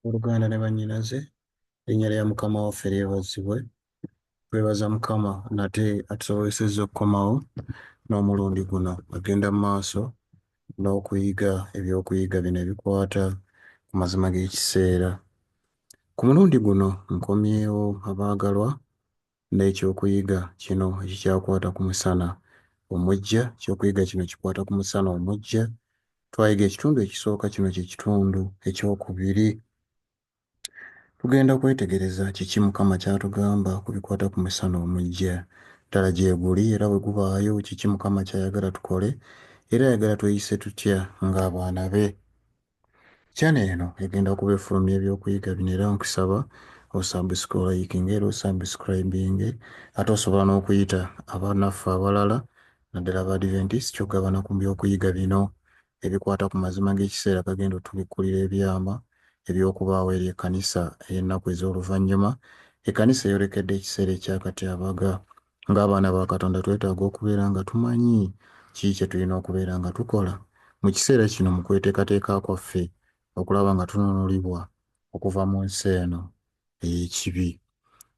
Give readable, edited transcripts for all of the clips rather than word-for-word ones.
Abooluganda ne bannyinaze, erinnya lya Mukama waffe lyebazibwe. Twebaza Mukama nate atusobozesezza okukomawo n'omulundi guno agenda mu maaso n'okuyiga ebyokuyiga bino ebikwata ku mazima g'ekiseera. Ku mulundi guno nkomyewo abaagalwa n'ekyokuyiga kino ekikyakwata ku musana omuggya. Ekyokuyiga kino kikwata ku musana omuggya. Twayiga ekitundu ekisooka, kino kye kitundu ekyokubiri. Tugenda kwetegereza kiki Mukama ky'atugamba ku bikwata ku musana omuggya. Ddala gyeguli era bwe gubaayo kiki Mukama ky'ayagala tukole era ayagala tweyise tutya ng'abaana be. Channel eno egenda kuba efulumya ebyokuyiga bino era nkusaba osubscribinge era osubscribinge ate osobola n'okuyita abanaffe abalala naddala aba Adventist ky'ogabana ku byokuyiga bino ebikwata ku mazima g'ekiseera gagenda otubikkulira ebyama eby'okubaawo eri ekkanisa ey'ennaku ez'oluvannyuma. Ekkanisa eyolekedde ekiseera eky'akatyabaga. Ng'abaana ba Katonda twetaaga okubeera nga tumanyi kiki kye tulina okubeera nga tukola mu kiseera kino mu kweteekateeka kwaffe okulaba nga tununulibwa okuva mu nsi eno ey'ekibi.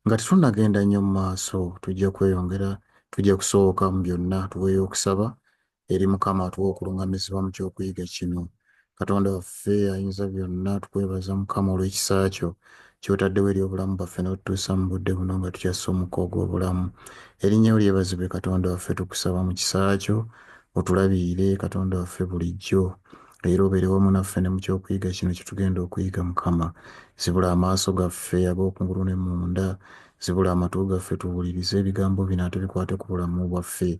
Nga tetunnagenda nnyo mu maaso, tujja kweyongera, tujja kusooka mu byonna tuweeyo okusaba eri Mukama atuwe okulungamizibwa mu ky'okuyiga kino. Katonda waffe ayinza byonna, tukwebaza Mukama olw'ekisa kyo ky'otaddewo eri obulamu bwaffe n'otutuusa mu budde buno nga tukyassa omukka ogw'obulamu. Erinnya lyo lyebazibwe Katonda waffe, tukusaba mu kisa kyo otulabirire Katonda waffe bulijjo, era obeere wamu naffe ne mu ky'okuyiga kino kye tugenda okuyiga Mukama. Zibula amaaso gaffe ag'okungulu ne munda, zibula amatu gaffe tuwulirize ebigambo bino ate bikwate ku bulamu bwaffe.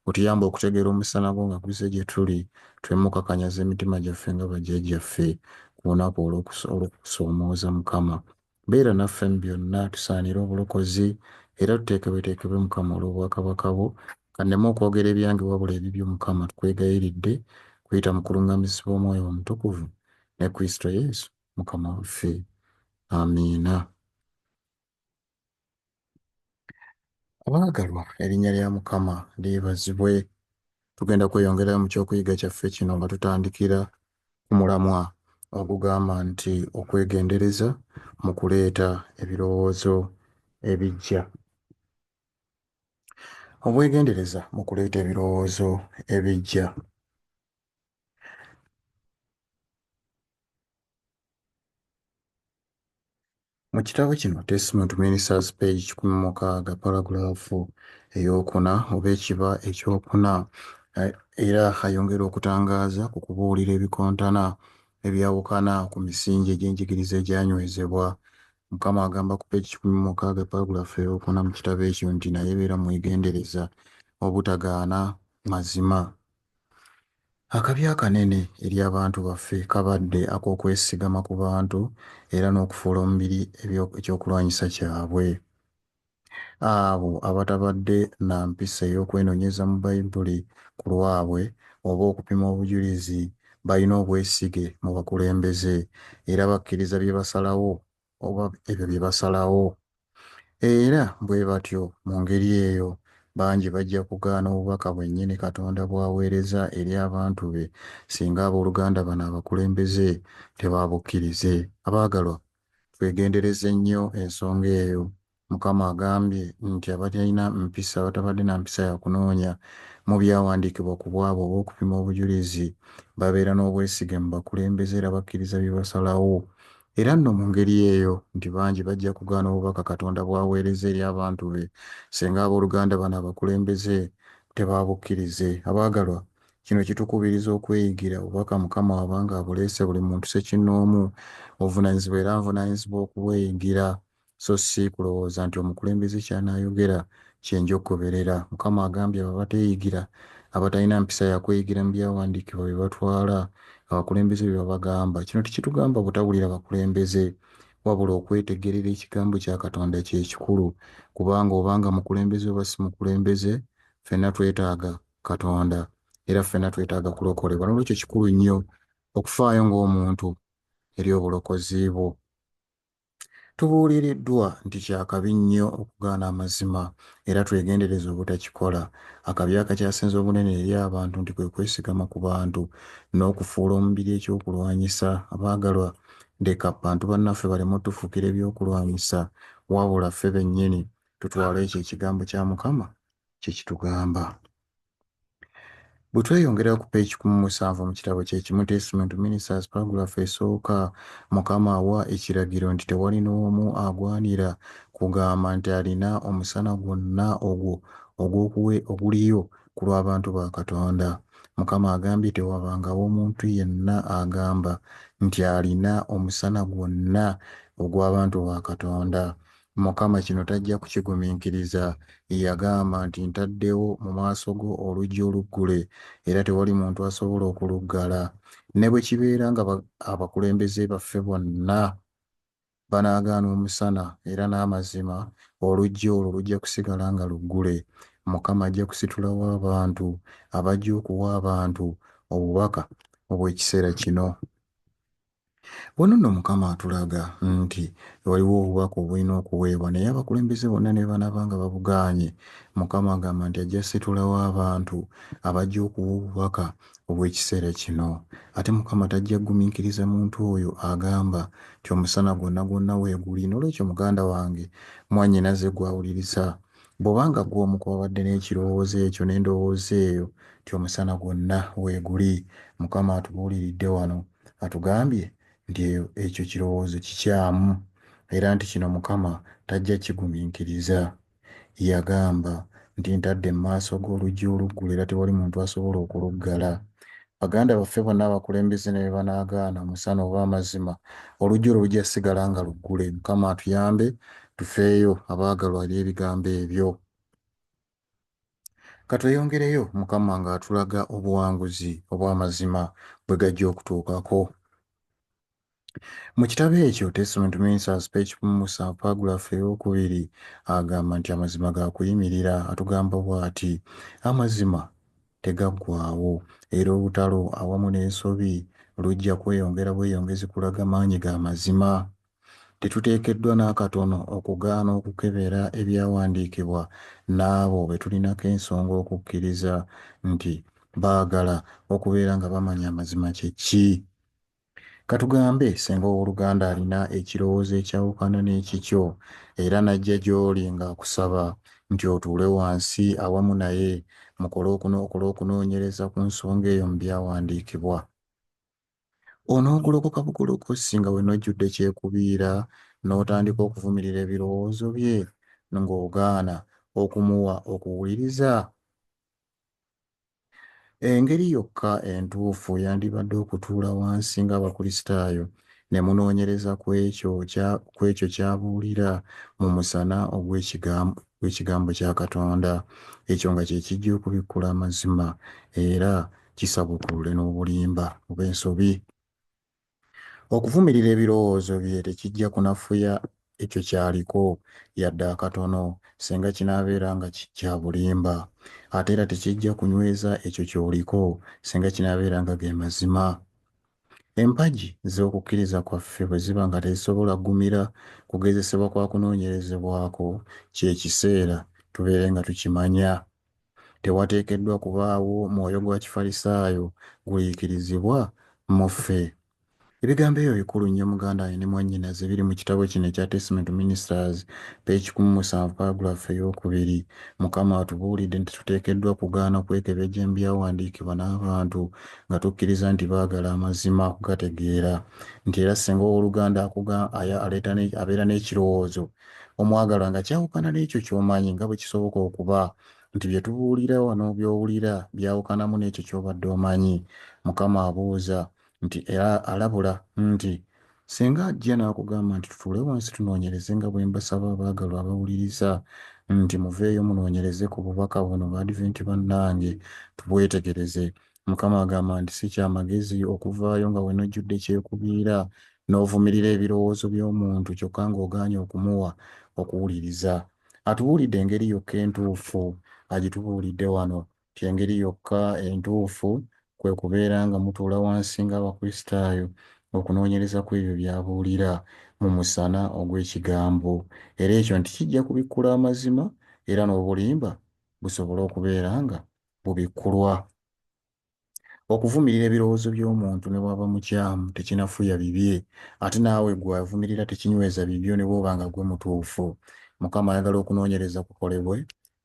Otuyambe okutegeera omusana gwo nga guzze gye tuli, twemukakanyaza emitima gyaffe nga bajjajjaffe ku lunaku olw'okusoomooza Mukama. Beera naffe mu byonna, tusaanire obulokozi era tuteekebweteekebwe Mukama olw'obwakabaka bwo. Ka nneme okwogera ebyange wabula ebibyo Mukama, tukwegayiridde kuyita mu kuluŋŋamizibwa Omwoyo Omutukuvu ne Kristo Yesu Mukama waffe. Amiina. Abaagalwa, erinnya lya Mukama lyebazibwe. Tugenda kweyongerayo mu kyokuyiga kyaffe kino nga tutandikira ku mulamwa ogugamba nti okwegendereza mu kuleeta ebirowoozo ebiggya. Obwegendereza mu kuleeta ebirowoozo ebiggya. Mu kitabo kino Testament Ministers page 160 paragulaafu ey'okuna oba ekiba ekyokuna era ayongera okutangaaza ku kubuulira ebikontana ebyawukana ku misingi egy'enjigiriza egyanywezebwa. Mukama agamba ku page 160 paragulaafu ey'okuna mu kitabo ekyo nti naye beera mwegendereza obutagaana mazima. Akabi akanene eri abantu baffe kabadde ak'okwesigama ku bantu era n'okufuula omubiri ekyokulwanyisa kyabwe. Abo abatabadde na mpisa ey'okwenoonyeza mu Baibuli ku lwabwe oba okupima obujulizi balina obwesige mu bakulembeze era bakkiriza bye basalawo oba ebyo bye basalawo. Era bwe batyo mu ngeri eyo bangi bajja kugaana obubaka bwennyini Katonda bw'aweereza eri abantu be singa abooluganda bano abakulembeze tebaabukkirize. Abaagalwa, twegendereze nnyo ensonga eyo. Mukama agambye nti abatalina mpisa, abatabadde na mpisa ya kunoonya mu byawandiikibwa ku bwabwe oba okupima obujulizi, babeera n'obwesige mu bakulembeze era bakkiriza bye basalawo. Era nno mu ngeri eyo nti bangi bajja kugaana obubaka Katonda bw'aweereza eri abantu be singa abooluganda bano abakulembeze tebaabukkirize. Abaagalwa, kino kitukubiriza okweyigira obubaka Mukama waba nga abuleese buli muntu ssekinnoomu obuvunaanyizibwa era nvunaanyizibwa okubweyigira so si kulowooza nti omukulembeze ky'anaayogera kye nja okugoberera. Mukama agambye abo abateeyigira, abatalina mpisa ya kweyigira mu byawandiikibwa bye batwala abakulembeze bye babagamba. Kino tekitugamba butawulira bakulembeze, wabula okwetegerera ekigambo kya Katonda kye kikulu, kubanga obanga mukulembeze oba si mukulembeze, ffenna twetaaga Katonda era ffenna twetaaga kulokolebwa. Noolwekyo kikulu nnyo okufaayo ng'omuntu eri obulokozi bwo. Tubuuliriddwa nti kya kabi nnyo okugaana amazima era twegendereze obutakikola. Akabi akakyasinze obunene eri abantu nti kwe kwesigama ku bantu n'okufuula omubiri eky'okulwanyisa. Abaagalwa, Leka bantu bannaffe baleme otufuukira ebyokulwanyisa, wabula ffe bennyini tutwale ekyo ekigambo kya Mukama kye kitugamba. Bwe tweyongera ku page 17 mu kitabo kye kimu Testament Ministers, paragraph esooka, Mukama awa ekiragiro nti tewali n'omu agwanira kugamba nti alina omusana gwonna ogwo ogw'okuwe oguliyo ku lw'abantu ba Katonda. Mukama agambye tewabangawo omuntu yenna agamba nti alina omusana gwonna ogw'abantu ba Katonda. Mukama kino tajja kukigumiikiriza. Yagamba nti ntaddewo mu maaso go oluggi oluggule era tewali muntu asobola okuluggala. Ne bwe kibeera nga abakulembeze baffe bonna banaagaana omusana era n'amazima, oluggi olwo lujja kusigala nga luggule. Mukama ajja kusitulawo abantu abajja okuwa abantu obubaka obw'ekiseera kino. Wano nno Mukama atulaga nti waliwo obubaka obulina okuweebwa, naye abakulembeze bonna ne banaaba nga babugaanye, Mukama agamba nti ajja situlawo abantu abajja okuwa obubaka obw'ekiseera kino. Ate Mukama tajja kugumiikiriza muntu oyo agamba nti omusana gwonna gwonna weeguli. N'olwekyo muganda wange, mwannyinaze gw'awuliriza, bw'oba nga ggwe omu ku babadde n'ekirowoozo ekyo n'endowooza eyo nti omusana gwonna weeguli, Mukama atubuuliridde wano, atugambye nti ekyo kirowoozo kikyamu era nti kino Mukama tajja kigumiikiriza. Yagamba nti ntadde mu maaso go oluggi oluggule era tewali muntu asobola okuluggala. Baganda baffe bonna abakulembeze ne bwe banaagaana omusana oba amazima, oluggi olwo lujja kusigala nga luggule. Mukama atuyambe tufeeyo abaagalwa eri ebigambo ebyo. Ka tweyongereyo Mukama ng'atulaga obuwanguzi obw'amazima bwe gajja okutuukako. Mu kitabo ekyo Testament Ministers page 17 paragraph ey'okubiri agamba nti amazima ga kuyimirira. Atugamba bw'ati, amazima tegaggwaawo era olutalo awamu n'ensobi lujja kweyongera bweyongezi kulaga maanyi ga mazima. Tetuteekeddwa n'akatono okugaana okukebera ebyawandiikibwa n'abo be tulinako ensonga okukkiriza nti baagala okubeera nga bamanya amazima kye ki. Ka tugambe singa ow'oluganda alina ekirowoozo ekyawukana n'ekikyo era n'ajja gy'oli ng'akusaba nti otuule wansi awamu naye mukole okole okunoonyereza ku nsonga eyo mu byawandiikibwa. Onoogolokoka bugolokosi nga wenna ojjudde kyekubiira n'otandika okuvumirira ebirowoozo bye ng'ogaana okumuwa okuwuliriza? Engeri yokka entuufu yandibadde okutuula wansi ng'Abakristaayo ne munoonyereza ku ekyo ky'abuulira mu musana ogw'ekigambo kya Katonda, ekyo nga kye kijja okubikkula amazima era kisabuukulule n'obulimba oba ensobi. Okuvumirira ebirowoozo bye tekijja kunafuya ekyo ky'aliko yadde akatono singa kinaabeera nga kya bulimba. Ate era tekijja kunyweza ekyo ky'oliko singa kinaabeera nga ge mazima. Empagi z'okukkiriza kwaffe bwe ziba nga tezisobola kugumira kugezesebwa kwa kunoonyerezebwako, kye kiseera tubeere nga tukimanya. Tewateekeddwa kubaawo mwoyo gwa Kifalisaayo guyiikirizibwa mu ffe. Ebigambo ebyo bikulu nnyo muganda wange ne mwannyinaze biri mu kitabo kino ekya Testament Ministers page 17 paragraph ey'okubiri. Mukama atubuulidde nti tuteekeddwa kugaana kwekebejja mu byawandiikibwa n'abantu nga tukkiriza nti baagala amazima okugategeera. Nti era singa ow'oluganda aleeta abeera n'ekirowoozo omwagalwa nga kyawukana n'ekyo ky'omanyi nga bwe kisoboka okuba nti bye tubuulira wano by'owulira byawukanamu n'ekyo ky'obadde omanyi. Mukama abuuza nti era alabula nti singa ajja n'akugamba nti tutuule wansi tunoonyereze nga bwe mbasaba abaagalwa abawuliriza nti muveeyo munoonyereze ku bubaka buno Baadiventi bannange tubwetegereze. Mukama agamba nti si kya magezi okuvaayo nga wenojjudde kyekubiira n'ovumirira ebirowoozo by'omuntu kyokka ng'ogaanye okumuwa okuwuliriza. Atubuulidde engeri yokka entuufu, agitubuulidde wano nti engeri yokka entuufu kwe kubeera nga mutuula wansi ng'Abakristaayo okunoonyereza ku ebyo by'abuulira mu musana ogw'ekigambo, era ekyo nti kijja kubikkula amazima era n'obulimba busobole okubeera nga bubikkulwa. Okuvumirira ebirowoozo by'omuntu ne bw'aba mukyamu tekinafuya bibye, ate naawe gwe avumirira tekinyweza bibyo ne bw'oba nga gwe mutuufu. Mukama ayagala okunoonyereza kukolebwe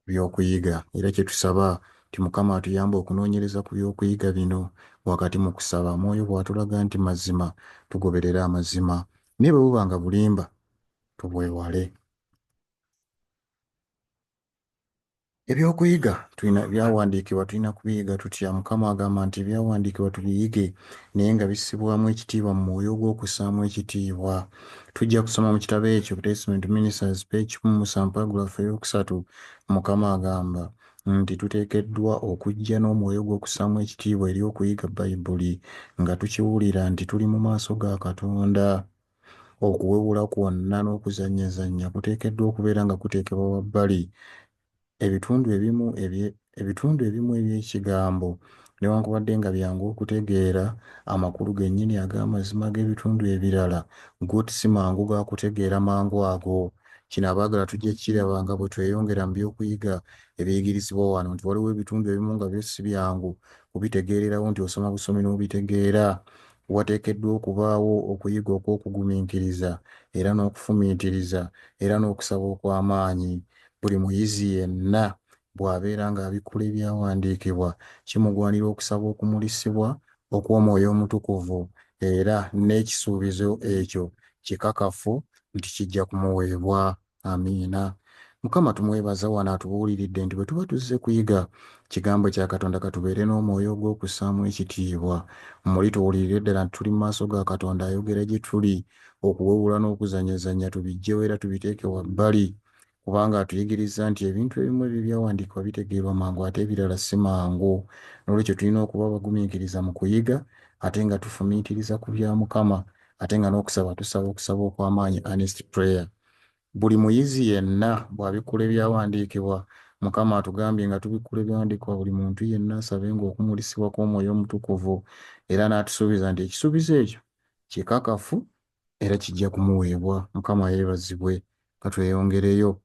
ku by'okuyiga, era kye tusaba nti Mukama atuyambe okunoonyereza ku by'okuyiga bino wakati mu kusaba. Mwoyo bw'atulaga nti mazima, tugoberere amazima, naye bwe buba nga bulimba, tubwewale. Ebyokuyiga tulina byawandiikibwa tulina kubiyiga tutya? Mukama agamba nti ebyawandiikibwa tubiyige naye nga bissibwamu ekitiibwa mu mwoyo ogw'okussaamu ekitiibwa. Tujja kusoma mu kitabo ekyo Testament Ministers page 17 paragraph ey'okusatu. Mukama agamba nti tuteekeddwa okujja n'omwoyo gw'okussaamu ekitiibwa eri okuyiga Bayibuli nga tukiwulira nti tuli mu maaso ga Katonda. Okuwewula kwonna n'okuzannyazannya kuteekeddwa okubeera nga kuteekebwa wabbali. Ebitundu ebimu ebitundu ebimu eby'ekigambo newankubadde nga byangu okutegeera, amakulu gennyini ag'amazima g'ebitundu ebirala go si mangu ga kutegeera mangu ago. Kino abaagala tujja kukiraba nga bwe tweyongera mu by'okuyiga ebiyigirizibwa wano nti waliwo ebitundu ebimu nga byo si byangu kubitegeererawo nti osoma busomi n'obitegeera. Wateekeddwa okubaawo okuyiga okw'okugumiikiriza era n'okufumiitiriza era n'okusaba okw'amaanyi. Buli muyizi yenna bw'abeera ng'abikkula ebyawandiikibwa, kimugwanira okusaba okumulisibwa okw'Omwoyo Omutukuvu, era n'ekisuubizo ekyo kikakafu nti kijja kumuweebwa. Amiina. Mukama tumwebaza wano atubuuliridde nti bwe tuba tuzze kuyiga kigambo kya Katonda katubeere n'omwoyo ogw'okussaamu ekitiibwa. Muli tuwulirire ddala nti tuli mu maaso ga Katonda ayogera gye tuli. Okuwewula n'okuzannyazannya tubiggyewo era tubiteeke wabbali, kubanga atuyigirizza nti ebintu ebimu eby'ebyawandiikibwa bitegeerwa mangu ate ebirala si mangu. Noolwekyo tulina okuba abagumiikiriza mu kuyiga ate nga tufumiitiriza ku bya Mukama, ate nga n'okusaba tusaba okusaba okw'amaanyi, earnest prayer. Buli muyizi yenna bw'abikkula ebyawandiikibwa, Mukama atugambye nga tubikkula ebyawandiikibwa buli muntu yenna asabenga okumulisibwa kw'Omwoyo Omutukuvu, era n'atusuubiza nti ekisuubizo ekyo kikakafu era kijja kumuweebwa. Mukama yeebazibwe. Ka tweyongereyo.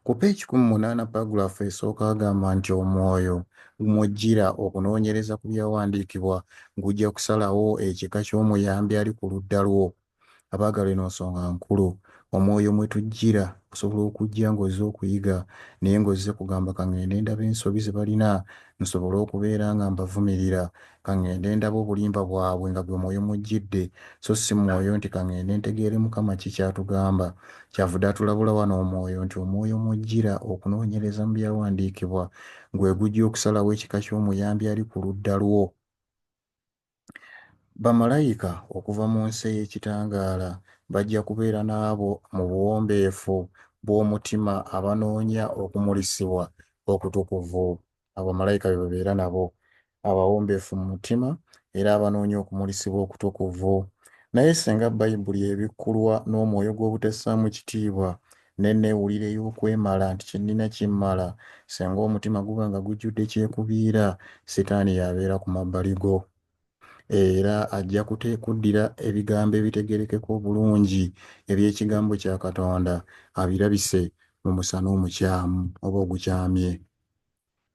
Ku peegi 18 paragraph esooka agamba nti omwoyo gumujjira okunoonyereza ku byawandiikibwa gujja kusalawo ekika ky'omuyambi ali ku ludda lwo. Abaagala eno nsonga nkulu. Omwoyo mwe tujjira osobola okujja ng'ozze okuyiga naye ng'ozze kugamba ka ŋŋende ndabe ensobi ze balina nsobole okubeera nga mbavumirira, ka ŋŋende ndabe obulimba bwabwe nga gwe mwoyo mw'ojjidde so si mwoyo nti ka ŋŋende ntegeere Mukama ki ky'atugamba. Kyavudde atulabula wano omwoyo nti omwoyo mw'ojjira okunoonyereza mu byawandiikibwa gwe gujja okusalawo ekika ky'omuyambi ali ku ludda lwo. Bamalayika okuva mu nsi ey'ekitangaala bajja kubeera n'abo mu buwombeefu bw'omutima abanoonya okumulisibwa okutukuvu. Abo bamalayika be babeera nabo, abawombeefu mu mutima era abanoonya okumulisibwa okutukuvu. Naye singa Bayibuli ebikkulwa n'omwoyo gw'obutassaamu kitiibwa n'enneewulira ey'okwemala nti kye nnina kimmala, singa omutima guba nga gujjudde kyekubiira, Sitaani y'abeera ku mabbali go. Era ajja kuddira ebigambo ebitegeerekeka obulungi eby'ekigambo kya Katonda abirabise mu musana omukyamu oba ogukyamye.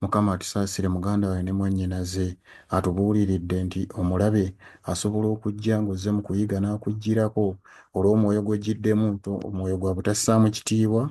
Mukama atusaasire muganda wange ne mwannyinaze atubuuliridde nti omulabe asobola okujja ng'ozze mu kuyiga n'akuggyirako olw'omwoyo gw'ojjiddemu, omwoyo gwa butassaamu kitiibwa,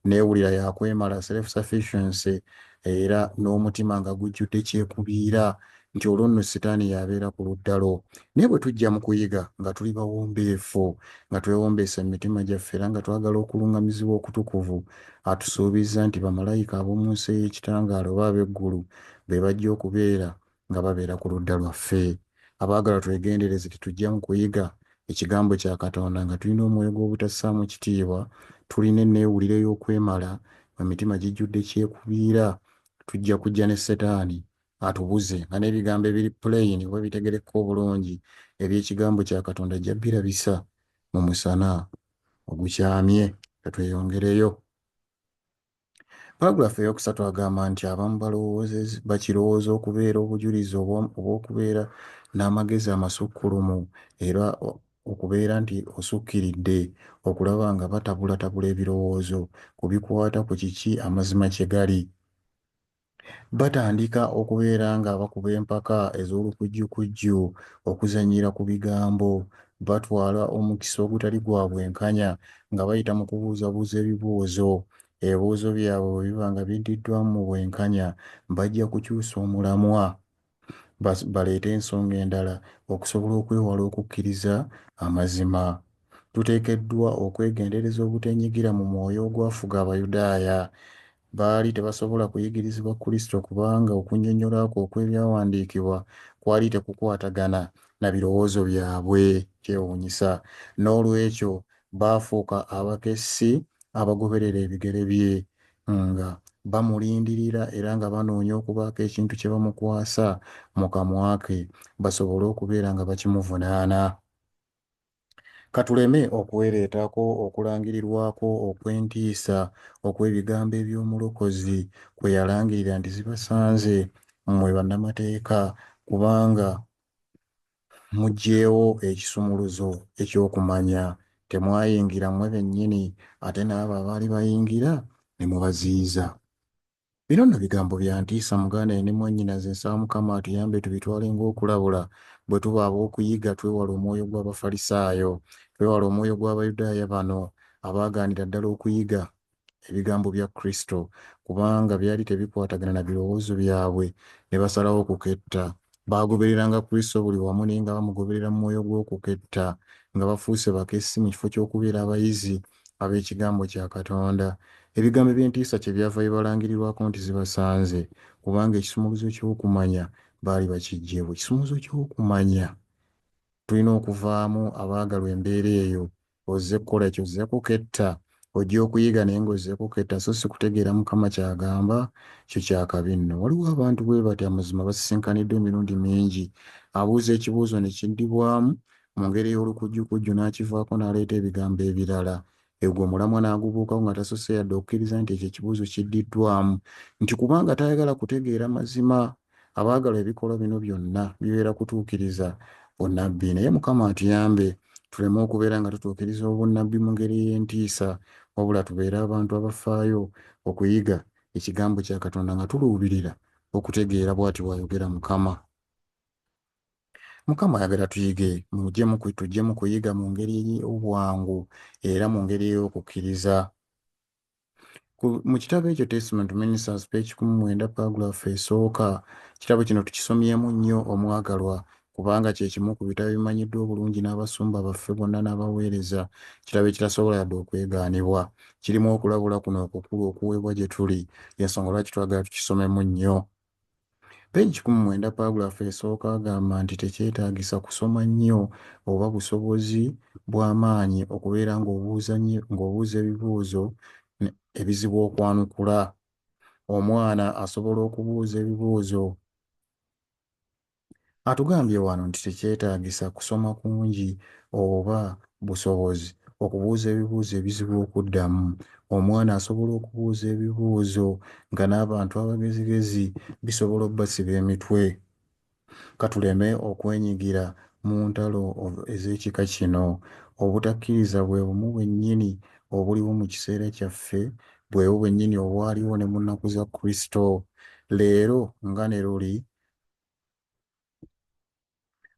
neewulira ya kwemala, self sufficiency, era n'omutima nga gujjudde kyekubiira nti olwo nno sitaani y'abeera ku ludda lwo. Naye bwe tujja mu kuyiga nga tuli bawombeefu, nga twewombeese mu mitima gyaffe era nga twagala okuluŋŋamizibwa okutukuvu, atusuubizza nti bamalayika ab'omu nsi ey'ekitangaala oba ab'eggulu be bajja okubeera nga babeera ku ludda lwaffe. Abaagalwa twegendereze tetujja mu kuyiga ekigambo kya Katonda nga tulina omwoyo gw'obutassaamu kitiibwa, tulina enneewulira ey'okwemala, emitima gijjudde kyekubiira, tujja kujja ne Setaani atubuze nga n'ebigambo ebiri plain oba ebitegerekeka obulungi eby'ekigambo kya Katonda ajja birabisa mu musana ogukyamye. Ka tweyongereyo. Paragraph eyokusatu agamba nti abamu bakirowooza okubeera obujulizi obw'okubeera n'amagezi amasukkulumu era okubeera nti osukkiridde okulaba nga batabulatabula ebirowoozo ku bikwata ku kiki amazima kye gali. Batandika okubeera nga bakuba empaka ez'olukujjukujju okuzannyira ku bigambo. Batwala omukisa ogutali gwa bwenkanya nga bayita mu kubuuzabuuza ebibuuzo. Ebibuuzo byabwe bwe biba nga biddiddwamu mu bwenkanya, bajja kukyusa omulamwa baleete ensonga endala okusobola okwewala okukkiriza amazima. Tuteekeddwa okwegendereza obuteenyigira mu mwoyo ogwafuga Abayudaaya. Baali tebasobola kuyigirizibwa Kristo kubanga okunnyonnyola kwe okw'ebyawandiikibwa kwali tekukwatagana na birowoozo byabwe. Kyewuunyisa. N'olwekyo baafuuka abakessi abagoberera ebigere bye, nga bamulindirira era nga banoonya okubaako ekintu kye bamukwasa mu kamwa ke basobole okubeera nga bakimuvunaana. Ka tuleme okwereetako okulangirirwako okw'entiisa okw'ebigambo eby'Omulokozi kwe yalangirira nti zibasanze mmwe bannamateeka, kubanga muggyeewo ekisumuluzo eky'okumanya. Temwayingira mmwe bennyini, ate n'abo abaali bayingira ne mubaziyiza. Bino nno bigambo bya ntiisa muganda ne mwannyinaze, nsaba Mukama atuyambe tubitwale ng'okulabula. Bwe tuba ab'okuyiga twewale omwoyo gw'Abafalisaayo, twewale omwoyo gw'Abayudaaya bano abaagaanira ddala okuyiga ebigambo bya Kristo kubanga byali tebikwatagana na birowoozo byabwe ne basalawo okuketta. Baagobereranga Kristo buli wamu naye nga bamugoberera mu mwoyo gw'okuketta, nga bafuuse bakessi mu kifo ky'okubeera abayizi ab'ekigambo kya Katonda. Ebigambo eby'entiisa kyebyava bibalangirirwako nti zibasanze, kubanga ekisumuluzo ky'okumanya baali bakiggyeewo. Ekisumuluzo ky'okumanya tulina okuvaamu abaagalwa embeera eyo. Ozze kukola ki? Ozze kuketta. Ojja okuyiga naye ng'ozze kuketta, so si kutegeera Mukama ky'agamba. Kyo kya kabi nno. Waliwo abantu bwe bati amazima basisinkaniddwa emirundi mingi. Abuuza ekibuuzo ne kiddibwamu mu ngeri ey'olukujjukujju n'akivaako n'aleeta ebigambo ebirala. Ogwo omulamwa n'agubuukako nga tasoose yadde okukkiriza nti ekyo ekibuuzo kiddiddwamu, nti kubanga tayagala kutegeera mazima. Abaagala ebikolwa bino byonna bibeera kutuukiriza bunnabbi. Naye Mukama atuyambe tuleme okubeera nga tutuukiriza obunnabbi mu ngeri ey'entiisa, wabula tubeere abantu abafaayo okuyiga ekigambo kya Katonda nga tuluubirira okutegeera bw'ati bw'ayogera Mukama. Mukama ayagala tuyige, tujje mu kuyiga mu ngeri ey'obwangu era mu ngeri ey'okukkiriza. Mu kitabo ekyo Testament Ministers page 19 paragraph esooka, ekitabo kino tukisomyemu nnyo omwagalwa kubanga kye kimu ku bitabo ebimanyiddwa obulungi n'abasumba baffe bonna n'abaweereza, kitabo ekitasobola yadde okwegaanibwa. Kirimu okulabula kuno okukulu okuweebwa gye tuli, y'ensonga lwaki twagala tukisomemu nnyo. Page 19 paragraph esooka agamba nti tekyetaagisa kusoma nnyo oba busobozi bw'amaanyi okubeera ng'obuuza ebibuuzo ebizibu okwanukula. Omwana asobola okubuuza ebibuuzo. Atugambye wano nti tekyetaagisa kusoma kungi oba busobozi okubuuza ebibuuzo ebizibu okuddamu. Omwana asobola okubuuza ebibuuzo nga n'abantu abagezigezi bisobola obbasiba emitwe. Ka tuleme okwenyigira mu ntalo ez'ekika kino. Obutakkiriza bwe bumu bwennyini obuliwo mu kiseera kyaffe, bwe bwo bwennyini obwaliwo ne mu nnaku za Kristo. Leero nga ne luli,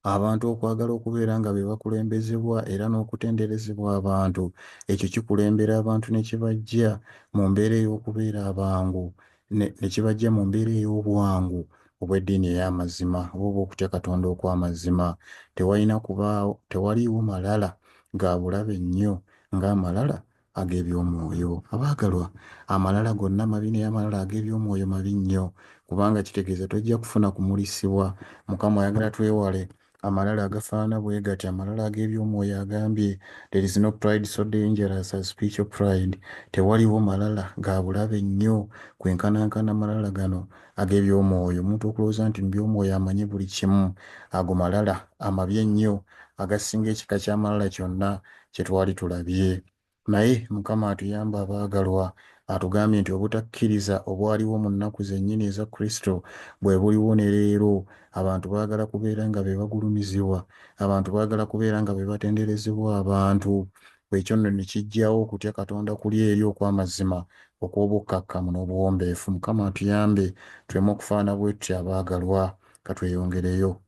abantu okwagala okubeera nga be bakulembezebwa era n'okutenderezebwa abantu, ekyo kikulembera abantu ne kibajja mu mbeera ey'okubeera abangu, ne kibajja mu mbeera ey'obwangu obw'eddiini ey'amazima oba obw'okutya Katonda okw'amazima. Tewalina kubaawo, tewaliiwo malala ga bulabe nnyo ng'amalala ag'eby'omwoyo. Abaagalwa, amalala gonna mabi naye amalala ag'eby'omwoyo mabi nnyo, kubanga kitegeeza tojja kufuna kumulisibwa. Mukama ayagala twewale amalala agafaanana bwe gati, amalala ag'eby'omwoyo. Agambye there is no pride so dangerous as spiritual pride. Tewaliwo malala ga bulabe nnyo kwenkanankana malala gano ag'eby'omwoyo. Omuntu okulowooza nti mu by'omwoyo amanyi buli kimu, ago malala amabi ennyo agasinga ekika ky'amalala kyonna kye twali tulabye. Naye Mukama atuyambe abaagalwa, atugambye nti obutakkiriza obwaliwo mu nnaku zennyini eza Kristo bwe buliwo ne leero. Abantu baagala kubeera nga be bagulumizibwa, abantu baagala kubeera nga be batenderezebwa abantu. Ekyo nno ne kiggyawo okutya Katonda kuli eri okw'amazima okw'obukkakkamu n'obuwombeefu. Mukama atuyambe tuleme okufaana bwe tutyo abaagalwa. Ka tweyongereyo.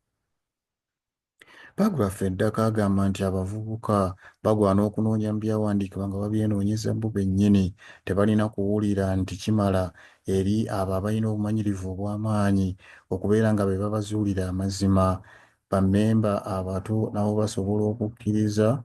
Paragraph eddako agamba nti abavubuka bagwana okunoonya mu byawandiikibwa nga babyenoonyeza bo bennyini. Tebalina kuwulira nti kimala eri abo abalina obumanyirivu obw'amaanyi okubeera nga be babazuulira amazima. Bammemba abato nabo basobola okukkiriza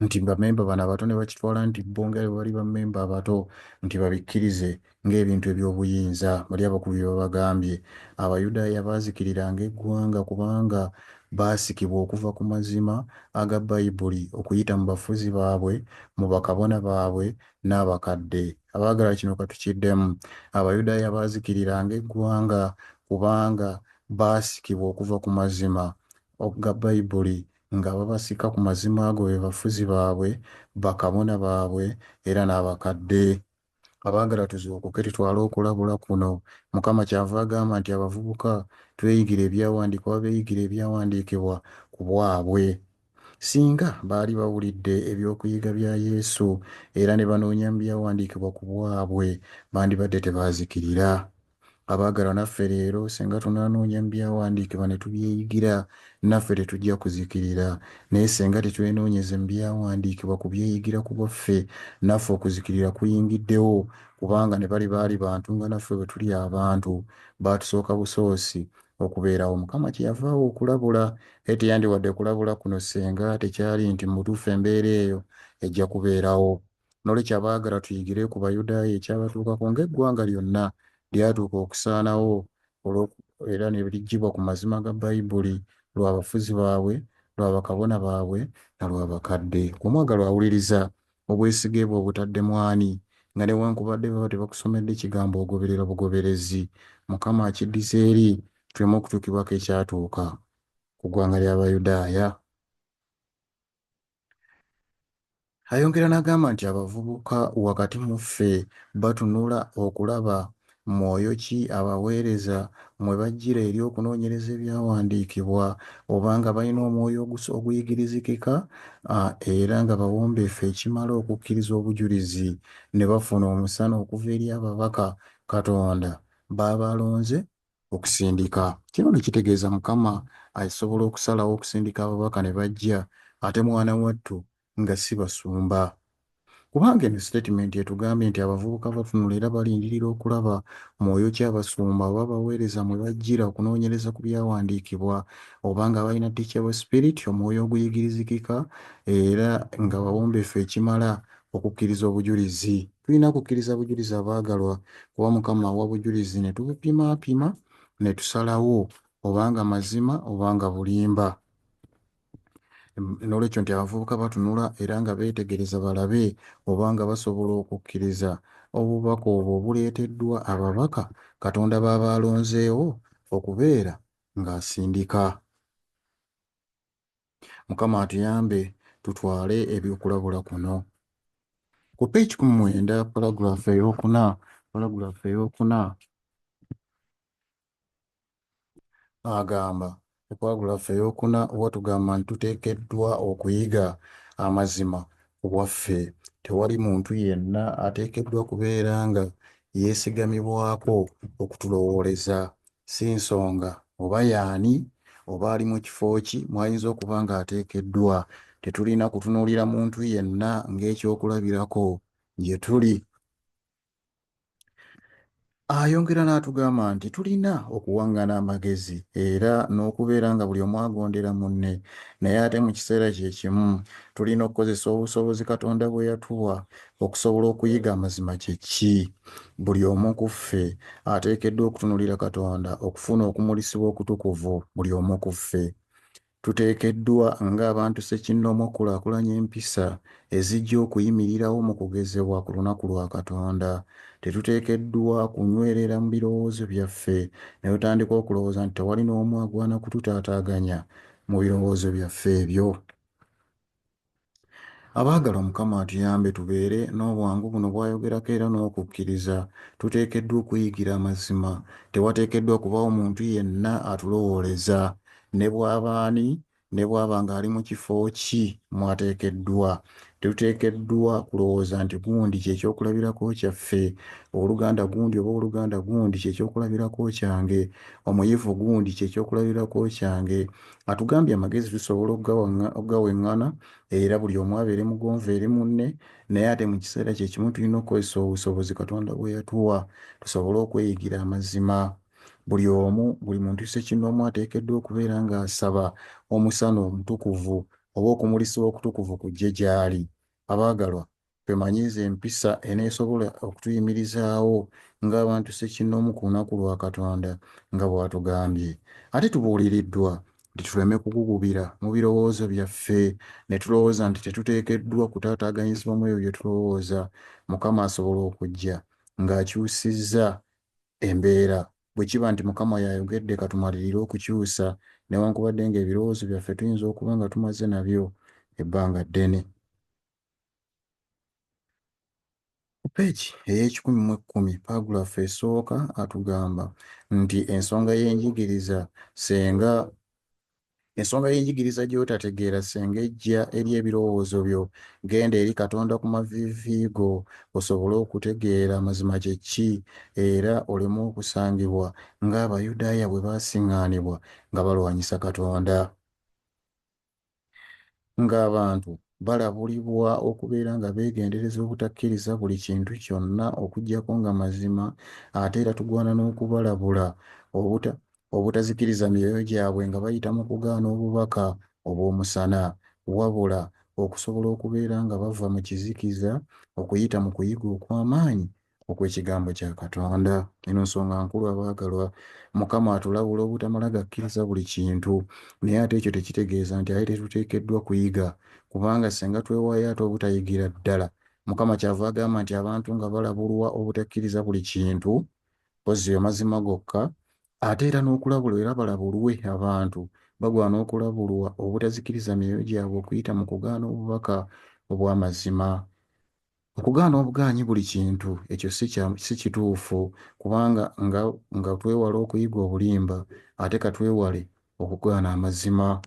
nti bammemba bano abato ne bakitwala nti bo nga bwe bali bammemba abato nti babikkirize ng'ebintu eby'obuyinza bali abakulu bye babagambye. Abayudaaya baazikirira ng'eggwanga kubanga baasikibwa okuva ku mazima aga Bayibuli okuyita mu bafuzi baabwe, mu bakabona baabwe n'abakadde. Abaagala kino katukiddemu. Abayudaaya baazikirira ng'eggwanga kubanga baasikibwa okuva ku mazima ga Bayibuli nga babasika ku mazima ago be bafuzi baabwe, bakabona baabwe era n'abakadde. Abaagala tuzuukuke tutwale okulabula kuno. Mukama kyava agamba nti abavubuka tweyigira ebyawandiikibwa, beeyigira ebyawandiikibwa ku bwabwe. Singa baali bawulidde ebyokuyiga bya Yesu era ne banoonya mu byawandiikibwa ku bwabwe, bandibadde tebaazikirira. Abaagala naffe leero singa tunaanoonya mu byawandiikibwa ne tubyeyigira, naffe tetujja kuzikirira. Naye singa tetwenoonyeze mu byawandiikibwa kubyeyigira ku bwaffe, naffe okuzikirira kuyingiddewo, kubanga ne bali baali bantu nga naffe bwe tuli abantu, baatusooka busoosi okubeerawo. Mukama kye yava awa okulabula, naye teyandiwadde kulabula kuno singa tekyali nti mu butuufu embeera eyo ejja kubeerawo. N'olwekyo abaagala tuyigire ku Bayudaaya ekyabatuukako ng'eggwanga lyonna lyatuuka okusaanawo era ne liggyibwa ku mazima ga Bayibuli lwa bafuzi baabwe, lwa bakabona baabwe na lwa bakadde. Omwagalwa awuliriza obwesige bwe obutadde mu ani, nga newankubadde baba tebakusomedde kigambo ogoberera bugoberezi. Mukama akiddiza eri tuleme okutuukibwako ekyatuuka ku ggwanga ly'Abayudaaya. Ayongera n'agamba nti abavubuka wakati mu ffe batunula okulaba mwoyo ki abaweereza mwe bajjira eri okunoonyereza ebyawandiikibwa, oba nga balina omwoyo oguyigirizikika, era nga bawombeefu ekimala okukkiriza obujulizi ne bafuna omusana okuva eri ababaka Katonda b'aba alonze okusindika. Kino ne kitegeeza Mukama asobola okusalawo okusindika ababaka ne bajja, ate mwana wattu nga si basumba. Kubanga eno sitatimenti etugambye nti abavubuka batunula era balindirira okulaba mwoyo ki abasumba oba abaweereza mwe bajjira okunoonyereza ku byawandiikibwa, oba nga balina teachable spirit, omwoyo oguyigirizikika, era nga bawombeefu ekimala okukkiriza obujulizi. Tulina kukkiriza bujulizi abaagalwa, kuba Mukama awa bujulizi ne tubupimaapima ne tusalawo obanga mazima obanga bulimba. N'olwekyo nti abavubuka batunula era nga beetegereza balabe obanga basobola okukkiriza obubaka obwo obuleeteddwa ababaka Katonda b'aba alonzeewo okubeera ng'asindika. Mukama atuyambe tutwale ebyokulabula kuno. Ku page 19, paragraph ey'okuna, paragraph ey'okuna agamba, ku paragraph ey'okuna watugamba nti tuteekeddwa okuyiga amazima ku bwaffe. Tewali muntu yenna ateekeddwa kubeera nga yeesigamibwako okutulowooleza. Si nsonga oba y'ani oba ali mu kifo ki mw'ayinza okuba ng'ateekeddwa. Tetulina kutunuulira muntu yenna ng'ekyokulabirako gye tuli. Ayongera n'atugamba nti tulina okuwaŋŋana amagezi era n'okubeera nga buli omu agondera munne, naye ate mu kiseera kye kimu tulina okukozesa obusobozi Katonda bwe yatuwa okusobola okuyiga amazima kye ki. Buli omu ku ffe ateekeddwa okutunuulira Katonda okufuna okumulisibwa okutukuvu. Buli omu ku ffe tuteekeddwa ng'abantu ssekinnoomu okukulaakulanya empisa ezijja okuyimirirawo mu kugezebwa ku lunaku lwa Katonda. Tetuteekeddwa kunywerera mu birowoozo byaffe ne tutandika okulowooza nti tewali n'omu agwana kututaataaganya mu birowoozo byaffe ebyo. Abaagalwa Mukama atuyambe tubeere n'obwangu buno bw'ayogerako era n'okukkiriza. Tuteekeddwa okuyigira amazima. Tewateekeddwa kubaawo muntu yenna atulowooleza, ne bw'aba ani, ne bw'aba ng'ali mu kifo ki mw'ateekeddwa. Tetuteekeddwa kulowooza nti gundi kye kyokulabirako kyaffe, owooluganda gundi oba owooluganda gundi kye kyokulabirako kyange, omuyivu gundi kye kyokulabirako kyange. Atugambye amagezi tusobola okugaweŋŋana era buli omu abeere mugonvu eri munne, naye ate mu kiseera kye kimu tulina okukozesa obusobozi Katonda bwe yatuwa tusobole okweyigira amazima. Buli omu, buli muntu ssekinnoomu ateekeddwa okubeera ng'asaba omusana omutukuvu oba okumulisibwa okutukuvu kujje gy'ali. Abaagalwa, twemanyiize empisa eneesobola okutuyimirizaawo ng'abantu ssekinnoomu ku lunaku lwa Katonda nga bw'atugambye. Ate tubuuliriddwa nti tuleme kugugubira mu birowoozo byaffe ne tulowooza nti tetuteekeddwa kutaataaganyizibwa mu ebyo bye tulowooza. Mukama asobola okujja ng'akyusizza embeera. Bwe kiba nti Mukama y'ayogedde katumalirire okukyusa newankubadde ng'ebirowoozo byaffe tuyinza okuba nga tumaze nabyo ebbanga ddene. Ku peegi ey'ekikumi mu ekkumi, paagulaafu esooka atugamba nti ensonga y'enjigiriza senga Ensonga y'enjigiriza gy'otategeera ssenga ejja eri ebirowoozo byo, genda eri Katonda ku maviivi go osobole okutegeera amazima kye ki era oleme okusangibwa ng'Abayudaaya bwe baasiŋŋaanibwa nga balwanyisa Katonda. Ng'abantu balabulibwa okubeera nga beegendereza obutakkiriza buli kintu kyonna okuggyako nga mazima, ate era tugwana n'okubalabula obutazikiriza myoyo gyabwe nga bayita mu kugaana obubaka obw'omusana, wabula okusobola okubeera nga bava mu kizikiza okuyita mu kuyiga okw'amaanyi okw'ekigambo kya Katonda. Eno nsonga nkulu abaagalwa. Mukama atulabula obutamala gakkiriza buli kintu, naye ate ekyo tekitegeeza nti ate tetuteekeddwa kuyiga, kubanga singa twewaayo ate obutayigira ddala, Mukama ky'ava agamba nti abantu nga balabulwa obutakkiriza buli kintu, mpozzi amazima gokka, ate era n'okulabulwa era balabulwe abantu bagwana okulabulwa obutazikiriza myoyo gyabwe okuyita mu kugaana obubaka obw'amazima. Okugaana obugaanyi buli kintu ekyo si kituufu kubanga nga twewala okuyiga obulimba ate ka twewale okugaana amazima.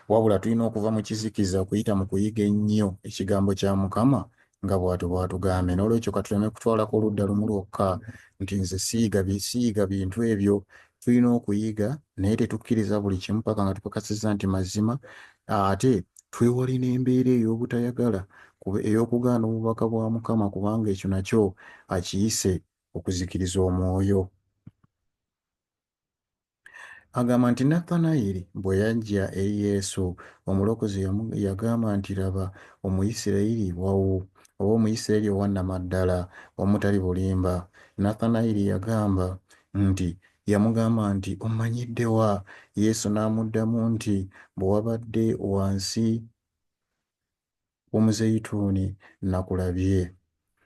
Wabula tulina okuva mu kizikiza okuyita mu kuyiga ennyo ekigambo kya Mukama nga bw'atyo bw'atugambye. N'olwekyo ka tuleme kutwalako oludda lumu lwokka nti nze siyiga bintu ebyo. Tulina okuyiga naye tetukkiriza buli kimu paka nga tukakasizza nti mazima, ate twewale n'embeera ey'obutayagala ey'okugaana obubaka bwa Mukama kubanga ekyo nakyo akiyise okuzikiriza omwoyo. Agamba nti Nassanayiri bwe yajja eri Yesu, Omulokozi yagamba nti, Laba, Omuyisirayiri wawu, oba Omuyisirayiri owa nnamaddala, omutali bulimba. Nassanayiri yagamba nti, yamugamba nti, Ommanyidde wa? Yesu n'amuddamu nti, Bwe wabadde wansi w'omuzeyituuni nnakulabye.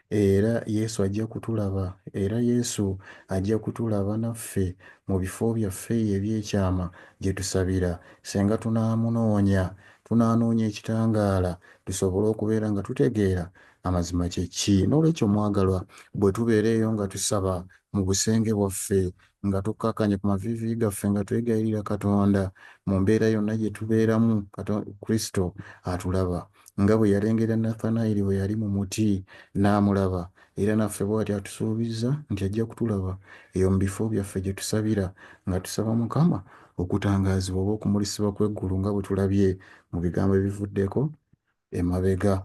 Era Yesu ajja kutulaba, era Yesu ajja kutulaba naffe mu bifo byaffe eyo eby'ekyama gye tusabira. Singa tunaamunoonya, tunaanoonya ekitangaala tusobole okubeera nga tutegeera amazima kye ki. N'olwekyo mwagalwa, bwe tubeera eyo nga tusaba mu busenge bwaffe, nga tukkakkanye ku maviivi gaffe nga twegayirira Katonda mu mbeera yonna gye tubeeramu, Kristo atulaba. Nga bwe yalengera Nassanayiri bwe yali mu muti n'amulaba, era naffe bw'atyo atusuubizza nti ajja kutulaba eyo mu bifo byaffe gye tusabira, nga tusaba Mukama okutangaazibwa oba okumulisibwa kw'eggulu nga bwe tulabye mu bigambo ebivuddeko emabega.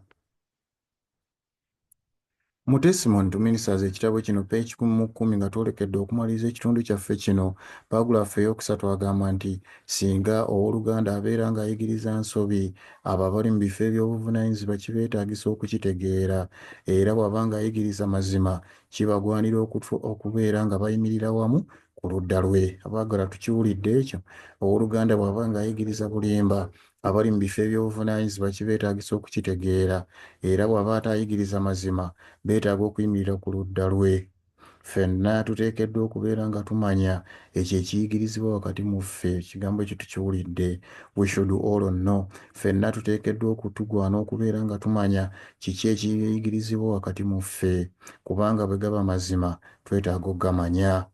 Mu Testimony to Ministers ekitabo kino page 110 nga twolekedde okumaliriza ekitundu kyaffe kino, paagulaafu eyookusatu agamba nti singa owooluganda abeera ng'ayigiriza nsobi, abo abali mu bifo eby'obuvunaanyizibwa kibeetaagisa okukitegeera era bw'aba ng'ayigiriza mazima kibagwanira okubeera nga bayimirira wamu ku ludda lwe. Abaagala tukiwulidde ekyo? Owooluganda bw'aba ng'ayigiriza bulimba, abali mu bifo eby'obuvunaanyizibwa kibeetaagisa okukitegeera era bw'aba atayigiriza mazima beetaaga okuyimirira ku ludda lwe. Ffenna tuteekeddwa okubeera nga tumanya ekyo ekiyigirizibwa wakati mu ffe. Ekigambo ekyo tukiwulidde. We should all know. Ffenna tuteekeddwa okutugwana okubeera nga tumanya kiki ekiyigirizibwa wakati mu ffe, kubanga bwe gaba mazima twetaaga okugamanya.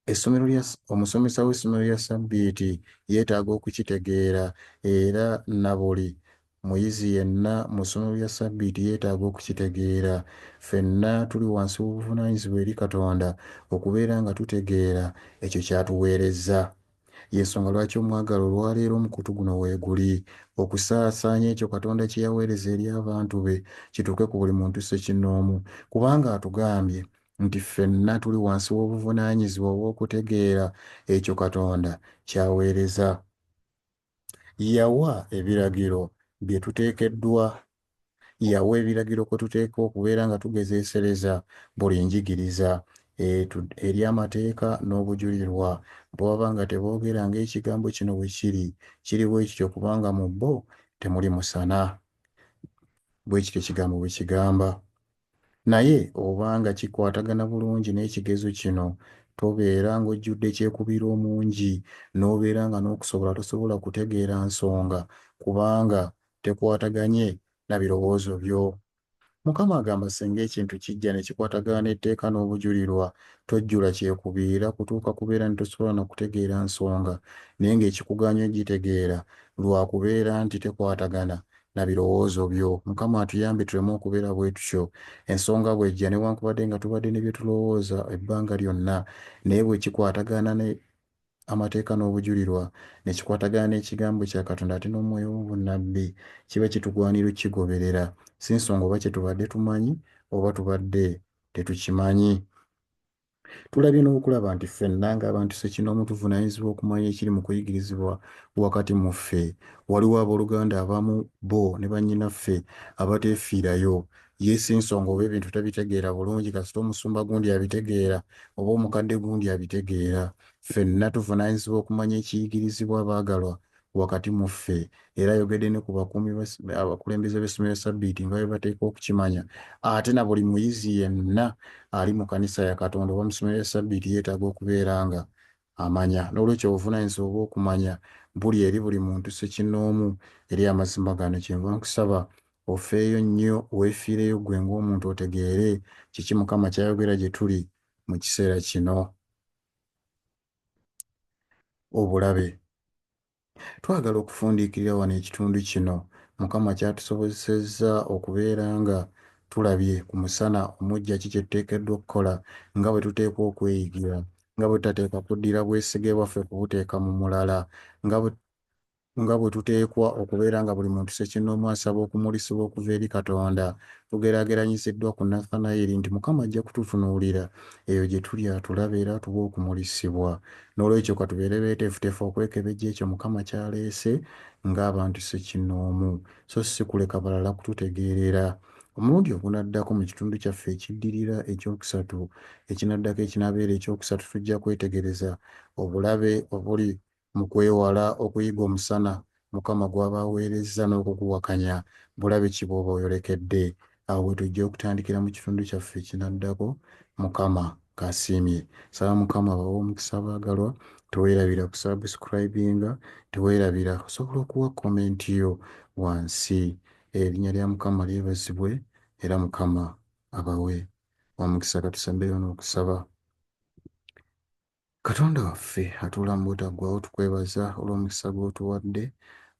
Essomero lya omusomesa w'essomero lya Ssabbiiti yeetaaga okukitegeera, era na buli muyizi yenna mu ssomero lya Ssabbiiti yeetaaga okukitegeera. Ffenna tuli wansi w'obuvunaanyizibwa eri Katonda okubeera nga tutegeera ekyo ky'atuweerezza. Y'ensonga lwaki omwagala olwaleero omukutu guno weeguli, okusaasaanya ekyo Katonda kye yaweereza eri abantu be kituuke ku buli muntu ssekinnoomu, kubanga atugambye nti ffenna tuli wansi w'obuvunaanyizibwa obw'okutegeera ekyo Katonda ky'aweereza. Yawa ebiragiro bye tuteekeddwa, yawa ebiragiro kwe tuteekwa okubeera nga tugezeesereza buli njigiriza eri amateeka n'obujulirwa. Bwe baba nga teboogera ng'ekigambo kino bwe kiri, kiri bwe kityo kubanga mu bo temuli musana. Bwe kityo ekigambo bwe kigamba. Naye oba nga kikwatagana bulungi n'ekigezo kino, tobeera ng'ojjudde kyekubiira omungi, n'obeera nga n'okusobola tosobola kutegeera nsonga kubanga tekwataganye na birowoozo byo. Mukama agamba singa ekintu kijja ne kikwatagana n'etteeka n'obujulirwa, tojjula kyekubiira kutuuka kubeera nti tosobola na kutegeera nsonga, naye ng'ekikugaanyi ogitegeera lwa kubeera nti tekwatagana na birowoozo byo. Mukama atuyambe tuleme okubeera bwe tutyo. Ensonga bw'ejja newankubadde nga tubadde ne bye tulowooza ebbanga lyonna, naye bwe kikwatagana ne amateeka n'obujulirwa, ne kikwatagana n'ekigambo kya Katonda ate n'omwoyo w'obunnabbi, kiba kitugwanira okukigoberera. Si nsonga oba kye tubadde tumanyi oba tubadde tetukimanyi. Tulabye n'okulaba nti ffenna ng'abantu ssekinnoomu tuvunaanyizibwa okumanya ekiri mu kuyigirizibwa wakati mu ffe. Waliwo abooluganda abamu bo ne bannyinaffe abateefiirayo. Ye si nsonga oba ebintu tabitegeera bulungi, kasita omusumba gundi abitegeera oba omukadde gundi abitegeera. Ffenna tuvunaanyizibwa okumanya ekiyigirizibwa abaagalwa wakati mu ffe. Era ayogedde ne ku bakuumi abakulembeze b'essomero lya Ssabbiiti nga bwe bateekwa okukimanya. Ate na buli muyizi yenna ali mu kanisa ya Katonda oba mu ssomero lya Ssabbiiti yeetaaga okubeera nga amanya. N'olwekyo obuvunaanyizibwa obw'okumanya buli eri buli muntu ssekinnoomu eri amazima gano. Kyenva nkusaba ofeeyo nnyo, weefiireyo ggwe ng'omuntu otegeere kiki Mukama ky'ayogera gye tuli mu kiseera kino. Obulabe. Twagala okufundiikirira wano ekitundu kino Mukama ky'atusobozesezza okubeera nga tulabye ku musana omuggya ki kye tuteekeddwa okukola, nga bwe tuteekwa okweyigira, nga bwe tutateekwa kuddira bwesige bwaffe kubuteeka mu mulala, nga bwe nga bwe tuteekwa okubeera nga buli muntu ssekinnoomu asaba okumulisibwa okuva eri Katonda. Tugeraageranyiziddwa ku Nassanayiri nti Mukama ajja kututunuulira eyo gye tuli atulabe era atuwe okumulisibwa. N'olwekyo ka tubeere beeteefuteefu okwekebejja ekyo Mukama ky'aleese ng'abantu ssekinnoomu, so si kuleka balala kututegeerera. Omulundi ogunaddako mu kitundu kyaffe ekiddirira ekyokusatu, ekinaddako ekinaabeera ekyokusatu, tujja kwetegereza obulabe obuli mu kwewala okuyiga omusana Mukama gw'aba aweerezza n'okuguwakanya. Bulabe ki bw'oba oyolekedde? Awo we tujja okutandikira mu kitundu kyaffe ekinaddako, Mukama ng'asiimye. Nsaba Mukama abawe omukisa abaagalwa. Teweerabira kusubscribinga, teweerabira osobola okuwa comment yo wansi. Erinnya lya Mukama lyebazibwe era Mukama abawe omukisa. Katusembeyo n'okusaba. Katonda waffe atuula mu butaggwaawo, tukwebaza olw'omukisa gw'otuwadde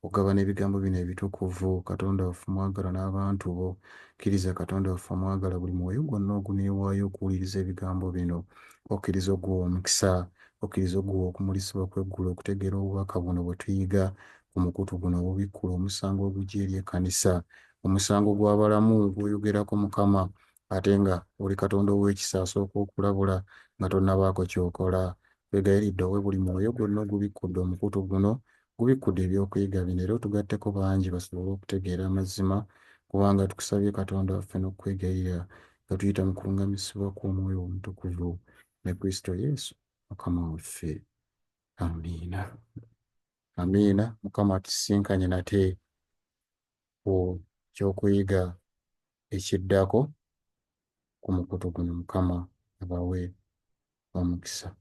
okugabana ebigambo bino ebitukuvu. Katonda waffe omwagalwa n'abantu bo, kkiriza Katonda waffe omwagalwa buli mwoyo gwonna oguneewaayo okuwuliriza ebigambo bino, okkirize oguwa omukisa, okkirize oguwa okumulisibwa kw'eggulu okutegeera obubaka buno bwe tuyiga ku mukutu guno obubikkula omusango ogujja eri ekkanisa, omusango gw'abalamu gw'oyogerako Mukama, ate nga oli Katonda ow'ekisa asooka okulabula nga tonnabaako ky'okola. Twegayiridde owe buli mwoyo gwonna ogubikkudde omukutu guno, gubikkudde ebyokuyiga bino era otugatteko bangi basobole okutegeera amazima, kubanga tukusabye Katonda waffe n'okukwegayirira nga tuyita mu kuluŋŋamizibwa kw'Omwoyo Omutukuvu ne Kristo Yesu Mukama waffe. Amiina. Amiina. Mukama atusisinkanye nate ku kyokuyiga ekiddako ku mukutu guno. Mukama abawe omukisa.